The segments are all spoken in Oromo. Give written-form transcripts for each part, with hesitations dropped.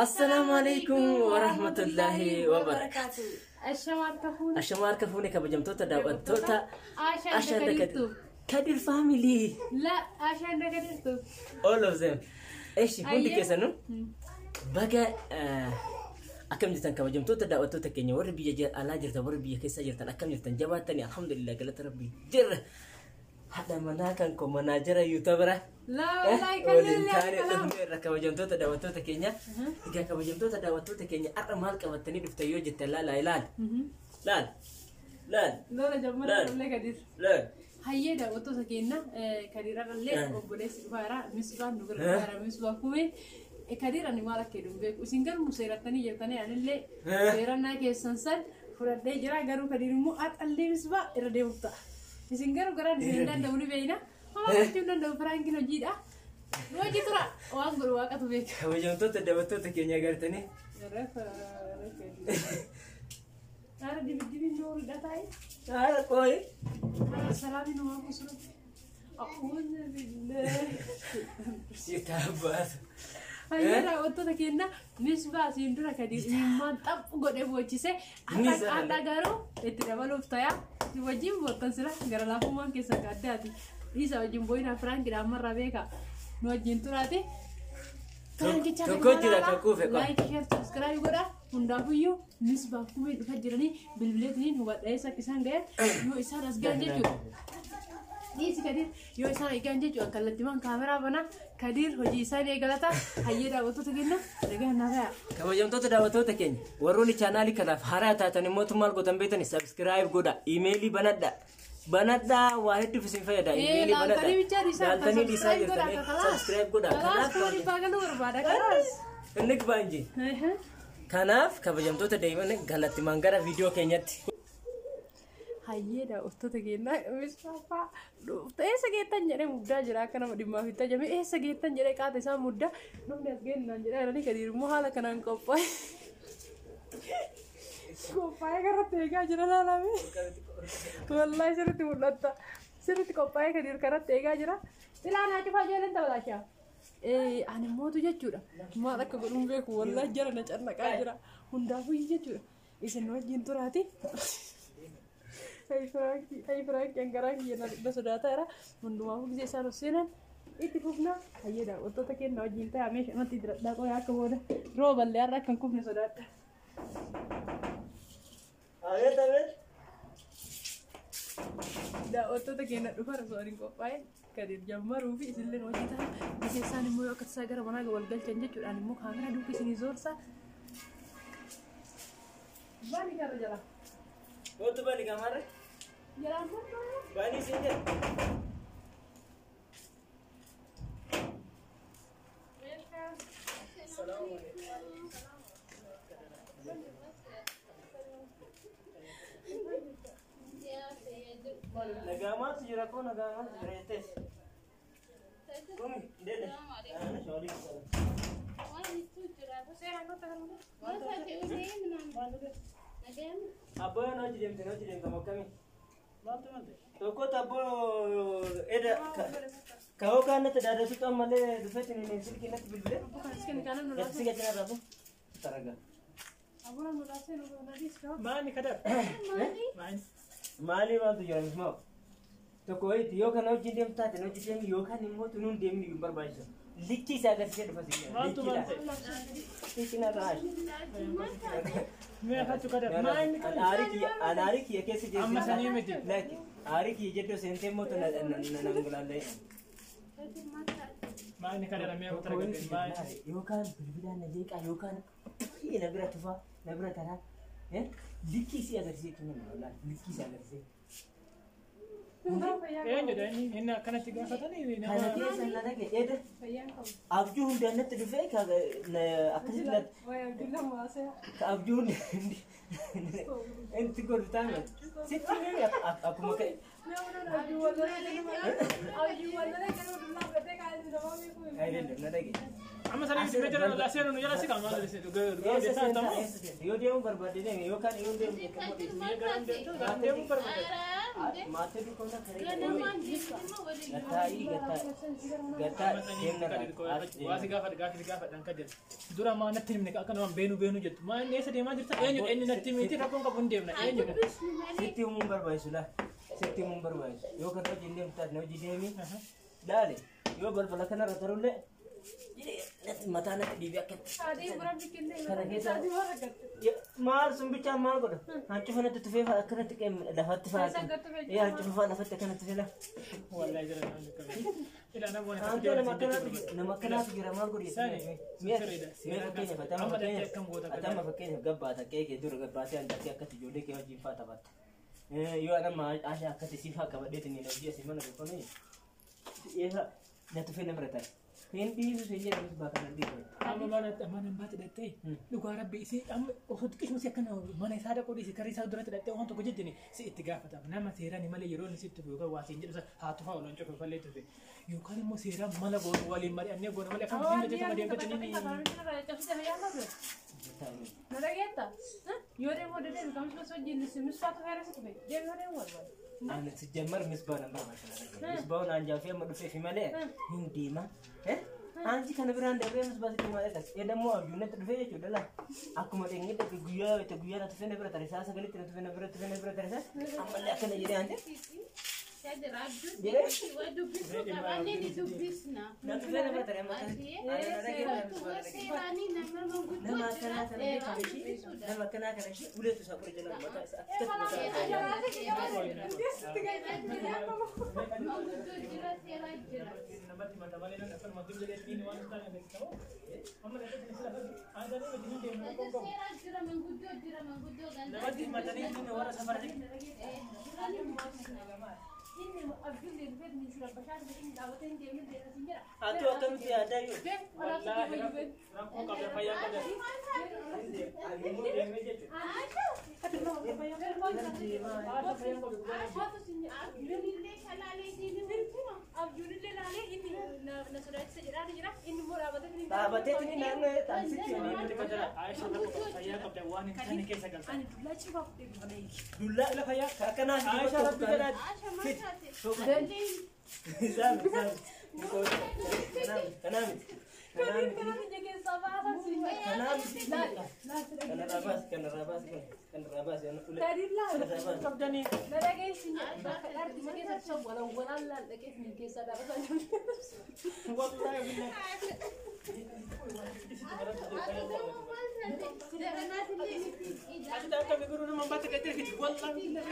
Assalaamu alaikum warahmatullahi wabarakaatu. Ashamaa harka fuune. Ashamaa harka fuune kabajamtoota daawwattoota Ashaan Ashaan Dakadirtu. Kadir family. La Ashaan Dakadirtu. All of them. Eshi hundi Ayyee. keessanuu baga akkam jirtan kabajamtoota daawwattoota keenya warri biyya alaa jirtan warri biyya keessa jirtan akkam jirtan jabaattanii alhamdulillah galata rabbii jirra. Haadha manaa kan koo manaajara yuutabara. La wallahi kan Waliin lellee taane kalaam. dhufneerra kabajamtoota daawwattoota keenya. Egaa kabajamtoota daawwattoota keenya har'a maal qabattanii dhuftan yoo jettan laala ilaali. Laal. Laal. Lola jammara Laal. lollee Kadir. Laal. Hayyee daawwattoota keenya Kadir irrallee obboleessi dhufaara misbaan nu bira dhufaara misbaa kumee. Kadir ani maal akka jedhu hin beeku. Isin garuu seerattanii jirtanii anillee seerannaa keessan san fudhadhee jira garuu Kadir immoo haxallee misbaa irra deemuuf ta'a. Isin garuu garaan isin hin danda'u ni beekna. Homaa gochuu hin danda'u firaankiin hojiidha. Nu hojii tura waan godhu waaqatu beeka. Kabajamtoota daawwattoota keenya agartanii. Ara dibiddibiin nu hordhaa taa'e. Haala qooyi. Salaami nu waan kusuun. A'uuzu billahi. Si taabbaatu. Hayyee daawwattoota keenya misbaa asiin dura Kadir imimmaan xaphu godhee boochise. Har'a garuu itti dabaluuf ta'a. Wajjin boottan sila gara laafummaan keessan addaati. Dhiisa wajjin boo'inaa firaankiidha ammarraa beeka. Nu wajjin turaati. Firaankicha Tokko jira kan kuufe qofa. Like, share, subscribe godha. Hundaafuyyuu misbaa kumeen dhufa jiranii bilbileetiniin hubadha eessa akka isaan gahan yoo isaan as gahan jechuudha. Dhiisi Kadir yoo isaan eegan jechuudha kallattiiwwan kaameraa banaa Kadir hojii isaan eegalata hayyee daawwattoota keenya nagaan naa ta'a. Kabajamtoota daawwattoota keenya warroonni chaanaalii kanaaf haaraa taatan immoo maal gootan beektani subscribe godha iimeelii banadha. Banadhaa waa hedduuf isin fayyada. Iimeelii banadha. Laaltanii bichaa dhiisaa Laaltanii dhiisaa jirtanii subscribe godha. Kalaas Kanaaf kuma dhibbaa galuu barbaada kalaas. inni baanji. Kanaaf kabajamtoota deeman kallattiimaan gara viidiyoo keenyatti. Hayyee daawwattoota keenya misfaafaa eessa geettan jedhee muddaa jira akka nama dhimmaaf itti ajame eessa geettan jedhee qaata isaa muddaa dhufni as geennaan jedhee jiranii Kadir immoo haala kanaan qophaa'e. Qophaa'ee karratti eegaa jira laalame. Wallaahi sirriitti mul'atta. Sirriitti qophaa'ee Kadir karratti eegaa jira. Ilaa naa cufaa ijoolleen taphataa. Ani mootu jechuudha. Maal akka godhuun beeku wallaahi jara na cannaqaa jira. Hundaafuu jechuudha. Isin wajjin turaati. Ayi Firaanki, ayi Firaanki hangaraa kiyya na sodaataa jira. Hundumaafuu gisee isaan of seenan itti fufna. Hayyee daawwattoota keenya wajjin ta'a meeshaa namatti diradhaa qoyaa akka booda rooballee har'a akka hin kufne sodaadha. Abeet abeet. Daawwattoota keenya dhufan osoo ani hin qophaa'in Kadir jammaruu fi isinillee hojii ta'a. Gisee isaan immoo yoo akka tasaa gara manaa wal galchan jechuudhaan immoo kaameraa duuka isinii zoorsa. Baani karra jala. Gootu bani gamarre. Jalaan barbaada. Bani isin jedha. Nagaa maaltu jira koo nagaa maaltu jira jettees. Kumi deele. Abboo hojii deemte hojii deemte mokkami. Tokkotti abboo eda ka'oo kaan natti daadatu ammallee dhufeetiin inni silkii natti bilbilee. Si gachana raafu. Taraga. Maani kadar? Maani. Maalii maaltu jira mismaa? Tokko wayiiti yoo kana hojii deemtu taate hojii deemi yookaan immoo tunuun deemni hin barbaachisu. Likkii isaa agarsiisee dhufa si jira. Maaltu maal ta'e? Likkii narraa haasha. Mee hatu kadar? Maani kadar? Aarii kiyya keessa jirti. Amma sanii miti. Lakki aarii kiyya jeddoo seentee immoo nan gulaallee. Maani kadar mee hatu kadar? Maani. Yookaan bilbilaan na jeeqaa yookaan na bira tufaa na bira taraa. Likkii isii agarsiisee tunuun likkii isaa agarsiisee. Eenyudha inni inni akkanatti gaafatanii Kana nama keessa na dhage eda abjuu hundaan natti dhufee akkasitti natti abjuu inti godhu taane sitti himi akkuma ka'e. Ayillee na dhage. Amma sanii miti mee jala nu seenu nu jala si qaba maal dhugaa Eessa deessaa seentaa tamu. eessa seentaa yoo deemuu barbaadde deemi yookaan yoo deemu Garam deemuu barbaadde. Dura maa natti himne akka namaan beenu beenu jettu. Maa inni eessa deemaa jirta? Eenyu inni natti miti rakkoon qabu hin deemna. Eenyu Sitti himuun barbaachisu laa. Sitti himuun barbaachisu. Yoo kan hojii hin deemtu taate hojii deemi. Laale yoo balbala kanarra tarullee mataa natti dhiibee akka kana keessa maal sun bichaan maal godha? Hancufa natti tufee fa'a akkanatti lafatti fa'a. Ee hancufa fa'a lafatti akkanatti fila. Wallahi jira namni qabu. Ila namoonni Hantu nama akkanaatu jira maal godhi? Mi'a fakkeenyaaf atama fakkeenyaaf gabbaata qe'ee kee dura gabbaatee handaatee akkatti ijoollee kee wajjin fa'a taphatta. Yoo anamma asha akkatti siifaa qabadheetiin hin hojii asii mana boqonnee na tufee nama irra hin dhiisu sin jedhamus bakka nan dhiisu. Amma mana mana baate dhattee dhugaa rabbi isii amma osoo xiqqishuma si akkana mana isaa dhaquu dhiisi karaa isaa duratti dhattee waan tokko jettini si itti gaafatama. Nama seeraan malee yeroo inni sitti yookaan waa siin jedhu haa tufaa oloon cufe fallee tufe yookaan immoo seeraan mala goonu waliin mari'annee goona malee akkam isin jettu deemtee ni. Yoo deemu deemu kamtu hojii misfaatu feerasa tufe deemu deemu wal. Ani sijjammar misbaa nan barbaachisa. Misbaa naan jaafee amma dhufee fi malee hin deema. Anji kana biraan darbee misbaa sitti malee tas. Edammoo abjuunatti dhufee jechuudha laa. Akkuma dhengee guyyaa itti guyyaa na tufee na bira tare saa sagalitti na tufee na bira tufee na bira tare saa ammallee akkana jedhee ante. Na tufee na bira tare amma nama akkanaa kana nama akkanaa kana ishee uleetu isaa qori jala mataa isaa akkatti mataa Namatti himatanii warra safarati. Ati akkamitti yaadaa yoo? Rakkoo qabda fayyaa qabda. Dhaabateetiin naannoo taasisti. Fayyaa qabda waan hin taane keessa galta. Dullaa Ila fayyaa. akkanaa Aisha rabbi jedhaa. Isaan isaan. Kanaa miti. Kanaa miti. Kanarraa baasi kanarraa baasi kanarraa baasi. Qabdanii. Wallahi billahi. Ati akka biqilu nama baate gadi fiti. Wallahi billahi.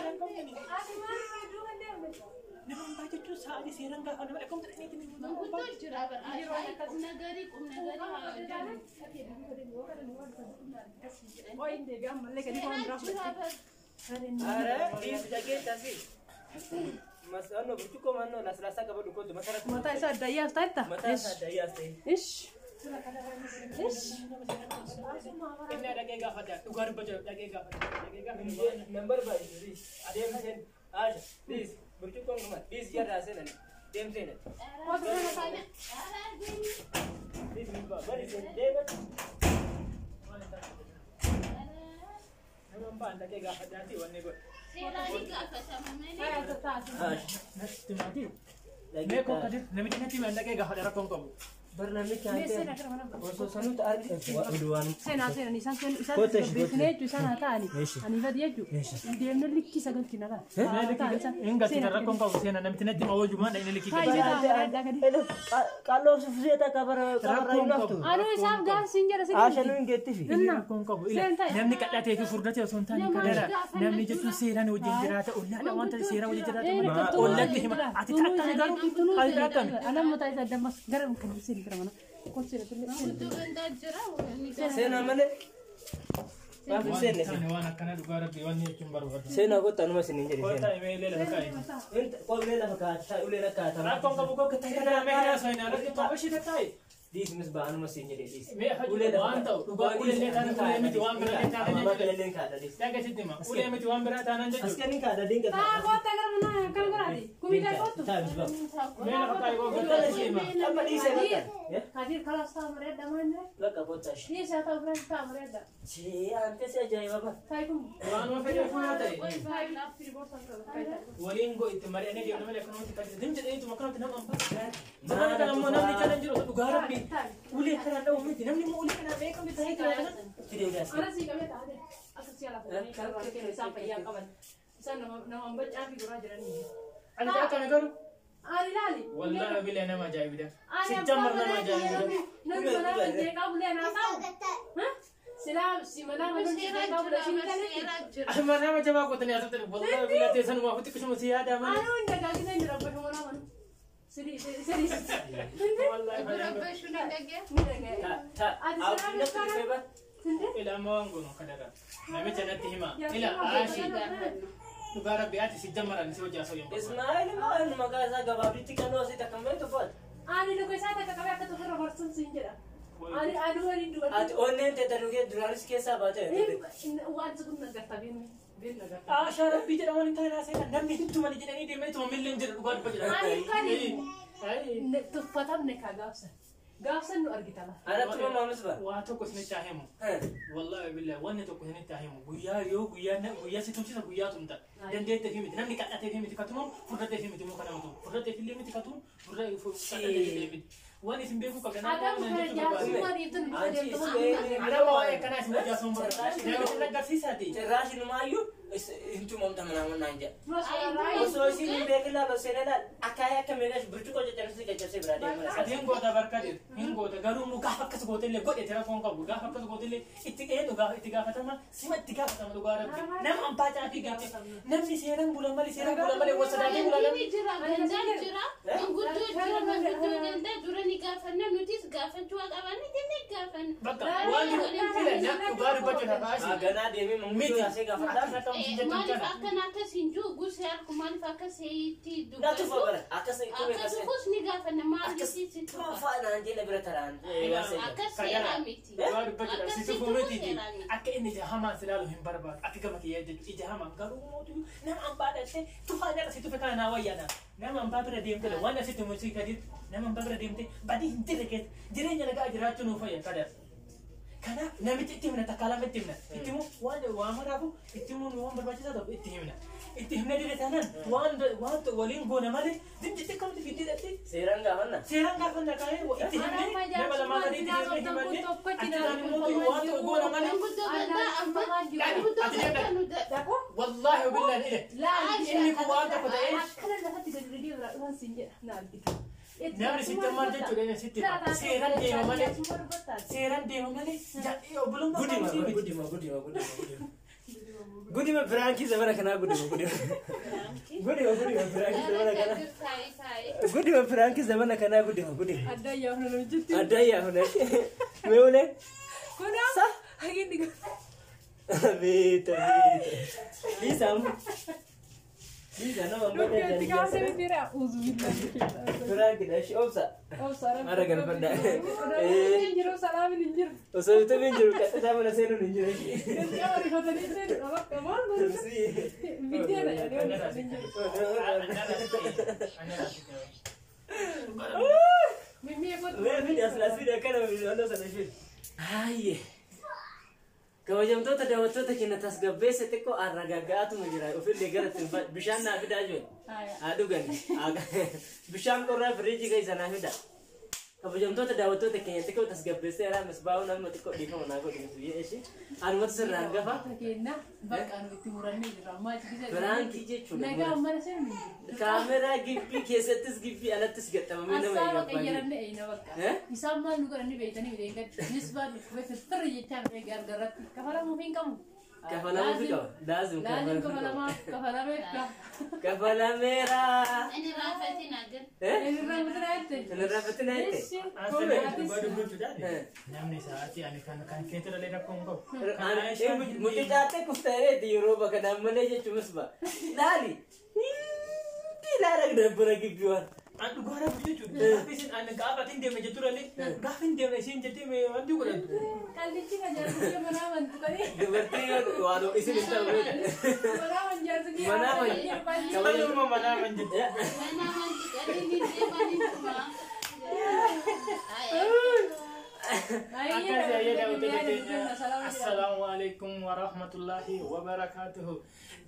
Nama baate jechuun sa'aatii seeraan gaafa nama akkamtu dhaqneetiin. Ara dhiis dhageessasi. Masano burcuqqoo mannoo laslaasaa qabadhu kootu masaratti. Mataa isaa addayyaas ta'etta? Mataa isaa addayyaas ta'e. Ish. Ish. Inni dhaqee gaafata. Dhugaa dubbachuu dhaqee gaafata. Dhaqee gaafata. Nan barbaachisu dhiis. Adeemseen. Aasha dhiis burcuqqoon kuma dhiis jarraa seenan deemseen. Dhiis misbaa bari seen deema. Nama baan dhaqee gaafataati wanni godhe. Aasha. Natti maatii. Mee koo kadir namichi natti himan dhaqee gaafata rakkoon qabu. Barnaamicha osoo sanuutu arge. Oduwaan. Seenaa seenan isaan seenu isaan Kottu ishee, beeknee jechuun isaan haa ta'ani. Ani fadi jechuun deemne likkii sagaltii na laata. Hin galchita rakkoon qabu seena namichi natti hima wajjumaan dhaqee likkii galchita. Qalloo suufisee takka bara qabarraa hin haftu. Anuu isaaf gaafsiin jedha si Aasha nu hin geettifi. Rakkoon qabu. Namni qadhatee fi furdatee osoo hin taane kadara. Namni jechuun seeraan wajjin jiraata. Ollaadha wanta seeraan wajjin jiraata malee. Ollatti hima. Ati takkame garuu ati takkame. Anam mataa isaa dammas gara kan seen gara mana. Kottu seena tullee. Seenaa malee. Maaf hin seenne Waan waan akkana dhugaa rabbi wanni jechuun barbaadu. Seenaa kottu anuma isin hin jedhe Kottaa seenaa. himee illee lafa kaa'e. Ulee lafa kaa'ata ulee lakkaa'ata. Rakkoon qabu koo ta'e kana mee kana soinaa rakkoon qabu ishee ta'e. Dhiis misbaa anuma isin jedhe dhiis. Mee hajuu waan ta'u dhugaa ulee illee taanaan ulee miti waan biraa illee taanaan Amma jechuudha. illee kaa'ata dhiis. Dhagasitti hima ulee miti waan biraa taanaan As jechuudha. kan hin kaa'ata diinka Taa kaa'ata. kottaa gara mana kan godhaati. Kumii kottu. Taa misbaa. Mee lafa kaa'e koo kottaa ishee hima. Amma dhiisee bakka. Kadir kalas taa mareedha maanne. Bakka Bakka kottaa ishee. Ni isaa ta'u biraan ta'a malee. Chee ante si ajaa'iba bara. Taayikum. Waanuma fedhe fuula ta'e. Taayikum firii boorsaa qaba. Waliin go itti mari'annee deemna malee akkanumatti kan dim jedhaniitu akkanumatti nama ambaa. Zamana kana immoo namni jala hin jiru dhugaa rabbi. Ulee kanaan dha'u miti namni immoo ulee kanaan beekamti ta'ee jira kana. Fidee gaas. Ana sii qabee taa'ee akka si ala fuudhanii karaa kennu isaan fayyaa qaban. Isaan nama hambacaa fi duraa jiranii. Ani akkana garuu. Ani ilaali. Wallahi billahi nama ajaa'ibidha. Ani Sijjamar nama ajaa'ibidha. Namni manaa kan jeeqaa bulee naa taa'u. Silaa si manaa kan jeeqaa bulee shi ni Amma nama jabaa gootanii asirratti wallahi billahi teessanumaa futti qisuma si yaada malee. Ani hunda gaagisa hin jira bakka manaa mana. Siri siri. Wallahi Ni dhaga'e. Ta ta. Natti dhufee bara. Ila amma waan goonu kadara. Namicha natti hima. Ila aashii dhugaa rabbi ati sijjamaran si hojii asoo yommuu. Ismaa'eel immoo maqaa isaa gabaabditti kan hoosite akkam beektu fool. Ani luka isaa takka qabee akka tokko irra barsuun siin jedha. Ani ani waliin Ati dubartii. onneen teetanuu kee duraanis keessaa baate. Wanti kun nagarta beekni. Beekni nagarta. Aashaa rabbii jedha waan hin taane haasa'edha. Namni hin tumani jedhanii deemanii tumamillee hin jedhu dhugaa dubba jedha. Ani kan tuffatamne kaa gaafsan. Gaafsan nu argita la. Anatti mamaamis bara. Waa tokko isinitti haa himu. Wallahi billahi wanni tokko isinitti haa himu. Guyyaa yoo guyyaa guyyaa si tumsisa guyyaa tumta. Dandeettee fi miti namni qadhatee fi miti katumamu furdatee fi miti muka nama tumu. Furdatee fi illee miti katumu furdatee fi illee miti. Waan isin beekuu qabdan Adam kana jaarsummaa dhiiftan dhufa deemtuma. Adama waa'ee akkanaa isin hojii asuun barbaada. Namicha agarsiisaati. Cirraashi numaayyuu hin tumamta manaa naan jedha. Osoo isin hin beekin laala seenee laal akaayii akka meeqas burcuqqoo caccabsee caccabsee biraa deemuu Ati hin goota barka jedhu hin goota garuu immoo gaafa akkas goote illee godhe rakkoon qabu gaafa akkas goote illee itti eenyu gaafa itti gaafatama sima itti gaafatama dhugaa rabbi nama abbaa caafii gaafa namni seeraan bula malee seeraan bula malee wal sadaatee bula namni. Jira gandaan jira manguddoo jira manguddoo gandaa dura ni gaafanna nutis gaafachuu waa qabanne jennee gaafanna. Bakka waan jiru dhugaa dubbachuudhaaf haasi. Ganaa deemee manguddoo yaasee gaafataa. Akkas akka hin jettu Maaliif kana. akkana akkas hin jiru gusee harku maaliif akkas itti Natti dubbatu fufa bara akkas tumee akka kasee. tufus ni gaafanna maaliif Akkas si tufa tufa naan jedhe bira taraan. akkas seeraa miti. Dhugaa dubbachuudhaaf si Akkasii tufuu mitiiti. seeraan miti. Akka inni ija hamaan si ilaalu hin barbaadu. Akka gama kiyyaa jechuudha. Ija hamaan garuu mootu nama hambaa dhattee tufaa jala si tufe kana naa wayyaana. Nama hambaa bira deemte waan asitti musii gadi nama hambaa bira deemte badii hin jirre keessa jireenya nagaa jiraachuu nuuf fayya kadar. Kanaaf namichi itti himna takka lama itti himna. Itti himu waan waan maraafu itti himuun waan barbaachisaa ta'u itti himna. Itti himna dire taanaan waan waan waliin goona malee dinjitti akkamti fiddee dhattee Seeraan gaafanna. Seeraan gaafanna kaa'ee itti himnee nama lamaa sadii itti himnee himannee achirraan immoo waan ta'u goona malee. Manguddoo gandaa amma manguddoo gandaa nu Daqoo. Wallaahi billahi ile Laali. inni kun waan tokko ta'ee Akkana lafatti gadi dhidhee biraa dhufan siin jedha na argita. namni sitti maal jechuudha inni sitti hima. Seeraan deema malee seeraan deema malee obbolummaa Gudima miti. gudima gudima gudima. Gudima biraankii zamana kanaa gudima gudima. Gudima gudima biraankii zamana kanaa. Gudima biraankii zamana kanaa gudima gudima. Adda yaafna namichitti. Adda yaafna. Mee ulee. Kunaa. Sa. Haginni Beeta beeta. Dhiisa amma. Dhiisa nama amma Dhukkee kaasee mitiira. Uzu billaa. Biraankiidha ishee obsa. Mara galfadha. Hin jiru salaamin hin jiru. Osoo yuutuubiin jiru qaxxitaa mana seenuun hin jiru. Gatii ariifatanii seenu bakka maal godhu. Biddeena jedhee hin jiru. Mimmii eeggatu. Mee fidi as laas fidi akkana wanta sana ishee. Haayye. Kabajamtoota daawwattoota keenya tasgabbeessa xiqqoo arragagga'aatuma jira. Ofillee gara ittiin bishaan naa fidaa jiru. Haa dhugan. Bishaan qorraa firiijii keessa naa fida. Kabajamtoota daawwattoota keenya xiqqoo tasgabbeessee jira. Misbaa'uun amma xiqqoo dhiifama naa godhu biyya ishee. Anumatu sirnaan gafa. Keenya bakka nu itti murannee jirra. Ammaa achi keessa. Biraankii jechuudha. Nagaa mana seenu hin jiru. Kaameraa gibbii keessattis gibbii alattis gaxxamamee nama Asxaa eegabbaa jiru. qayyaranne eeyina bakka. Isaan maal nu godhanii beeytanii beekan. Nisbaan dhukkubee firfirri jechaa beekan gargaratti. Kafalamuuf hin qabu. Kafalamuufi qaba. Laazim Laazim kafalamuufi kafalamaa kafalameef qaba. Kafalameera. Inni raafatiin agar. Inni raafatina jette. Inni raafatina jette. Dhugaa dubbachuudhaan namni sa'aatii ani kan kan keetti dhalee rakkoo hin qabu. Mucucaattee kuftareeti yeroo bakka malee jechuunis ba. Laali. Ilaala dabbara gibbii waan. An dhugaa rabbi jechuudha. Gaafa isin ani gaafa ati hin deemne jettu dhalee gaafa hin deemne isheen jettee wanti godhattu. Qallichi kan jaarsi manaa amantu qanii. Dubartii yoo waan isin hin ta'u beekta. Manaa man jaarsi Manaa man. Kanuma manaa man jette. Manaa manti qalii ni deemaa ni tumaa. Akkas yaa'ee daawwattoota keenya, assalaamu alaikum warahmatullahi wabarakaatuhu.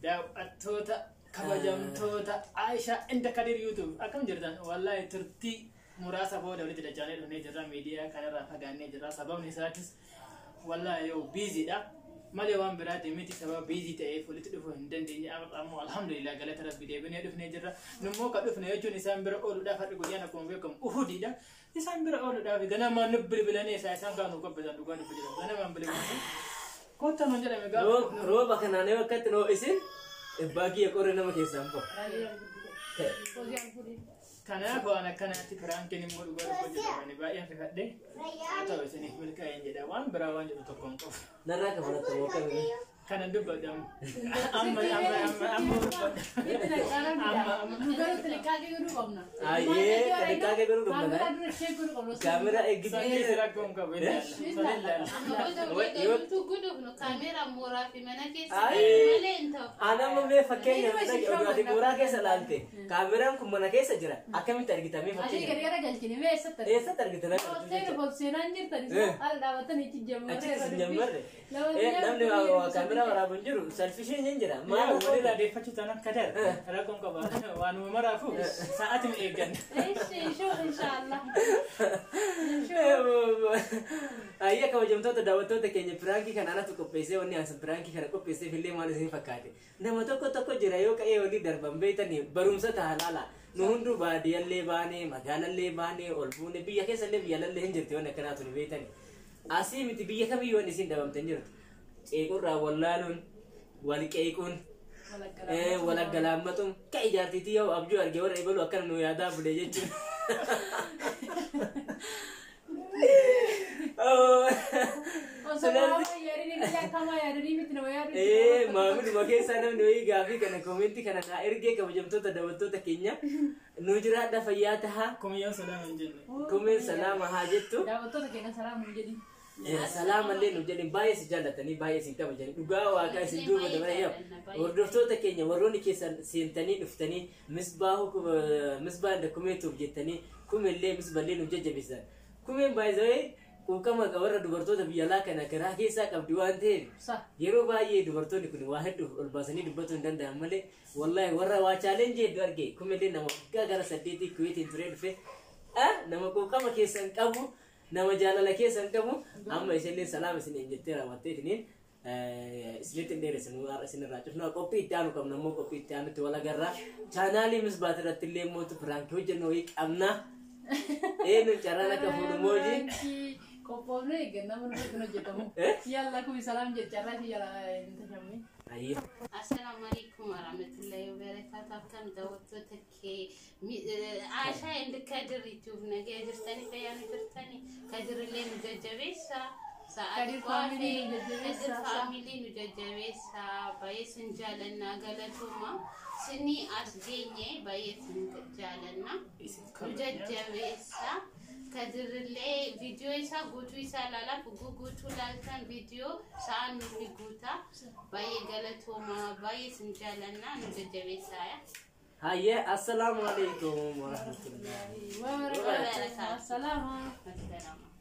Daawwattoota kabajamtoota Aisha inda Kadir YouTube, akkam jirtan? Wallahi turtii muraasa booda walitti dachaanee dhufnee jirra. Miidiyaa kanarraa fagaannee jirra. Sababni isaatis wallahi yoo biiziidha malee waan biraati miti. Sababa busy ta'eef walitti dhufuu hin dandeenye. Ammoo alhamdulillah, galata rabbi, deebinee dhufnee jirra. Nummoo ka dhufne jechuun isaan bira ooluudhaaf. Har'i guyyaan akkuma beekamu uhudiidha. Isaan bira ooluudhaaf ganamaan nu bilbilanii isaa isaan kaan nu qopheessan. Dhugaa dubbi jira, ganamaan bilbilanii kottaa nuun jedhame gaafa Rooba kanaan yoo akkatti noo isin baagii qorri nama keessaa hin bahu. Kanaaf waan akkanaatti prankiin immoo dhugaa dubba jedhamani baay'een rifadhe. Haa ta'u, isiniif milkaa'een jedha. Waan biraa waan jedhu tokko hin qabu. Narraa kafalattamoo akkamii? Kanan dubbadhu amma amma amma amma amma dubbadhu. Amma amma. Garuu ጥንቃቄ godhuu qabna. Ayyee, ጥንቃቄ godhuu qabna. Kaameraa dura ishee godhuu qabna. Kaameraa eeggitee. Sanis rakkoo hin qabu, ilaalla. San ilaalla. Amma booda wayii nutu gudufnu kaameeraa mooraa fi mana keessa Ayi. malee hin ta'u. Anamma mee fakkeenyaaf dhaqi oduu ati mooraa keessa laalte, kaameraan kun mana keessa jira, akkamitti argita mee? Asii Fakkeenyaaf gadi gara galchine mee eessatti argita? Eessatti argita nama argitu Seena jechuudha. fol seenaan jirtan ala dhaabatanii achi jammarree. Achitti sin jammarre. Namni kaameraa waraabu hin jiru, salfishiin hin jira. Maal Maal walirraa deeffachuu taanaan kadar rakkoon qaba. Waanuma maraafu sa'aatima eegganna. Ishi ishoo inshaallah. Ayya, kabajamtoota daawwattoota keenya, prankii kana anatu qopheessee. Wanni ansa prankii kana qopheesseef illee maal isin fakkaate? Nama tokko tokko jira, yoo ka'ee walii darban beeytanii barumsa ta'a. Laala, nu hunduu baadiyyallee baanee, magaalallee baanee, ol buune, biyya keessallee biyyalallee hin jirti wanni akkanaatu ni beeytanii. Asii miti, biyya kamiyyuu wanni isin dhabamte hin jirtu. Ceequrraa wallaaluun, wal qeequun, walaggalaamatuun ka ijaartiitii yoo abjuu arge warra ibalu akkana nu yaadaa bule jechuudha. Osoo waan yaadanii biyya akkamaa yaadanii miti nama yaadu. Maamiluma keessaa namni wayii gaafii kana commentii kana naa ergee. Kabajamtoota daawwattoota keenya, nu jiraadha, fayyaa tahaa. Kumiyyaan salaama hin jenne. Kumeen salaama haa jettu. Daawwattoota keenya salaam nu jedhin. Salaamallee nu jedhin. Baay'ee si jaallatanii, baay'ee isin kabajanii, dhugaa waaqaa isin duuba dabala. Yaa hordoftoota keenya, warroonni keessan seentanii dhuftanii misbaahu misbaan kumeetuuf jettanii kumellee misballee nu jajjabeessan. Kumeen baay'ee quuqama warra dubartoota biyya alaa kana garaa keessaa qabdi waan ta'eef Sa. yeroo baay'ee dubartoonni kun waa hedduu ol baasanii dubbatuu hin danda'an malee, wallahi warra waa challenge hedduu arge. Kumellee nama waggaa gara 8 Kuweetiin turee dhufe, nama quuqama keessan qabu, nama jaalala keessan qabu. Amma isheenillee salaama isin jettee raawwattee isiniin isinitti hin dheeressinu. Har'a isinirraa cufna. Qophii itti aanu qabna immoo qophii itti aanutti wal agarraa. Channelii misbaat irratti illee mootu prankii hojjennu wayii qabna. Eenyu carraan akka fuudhu mooji. Qophoofnee eeggannaa mana irratti hojjetamu. Yalla, kumi salaam jecha irraa yala hin tashamne. Ayyee. Assalaamu alaikum warahmatullahi wabarakatuh. Akkam daawwattoota kee Aashaa and Kadir YouTube, nagaya jirtanii, fayyaa jirtanii? Kadirillee nu jajjabeessa. Kadir family nu jajjabeessa. Kadir family nu jajjabeessa. Baay'ee sin jaalannaa, galatooma. Sinii as geenye, baay'ee sin jaalannaa. Nu jajjabeessa. Kadirillee viidiyoo isaa guutuu isaa ilaalaa. Guutuu ilaaltan viidiyoo sa'aan nufi guutaa. Baay'ee galatooma, baay'ee sin jaalannaa, nu jajjabeessaa. Hayyee, assalaamu alaikum warahmatullahi Wabarakatuh. Salaama. Assalaamu.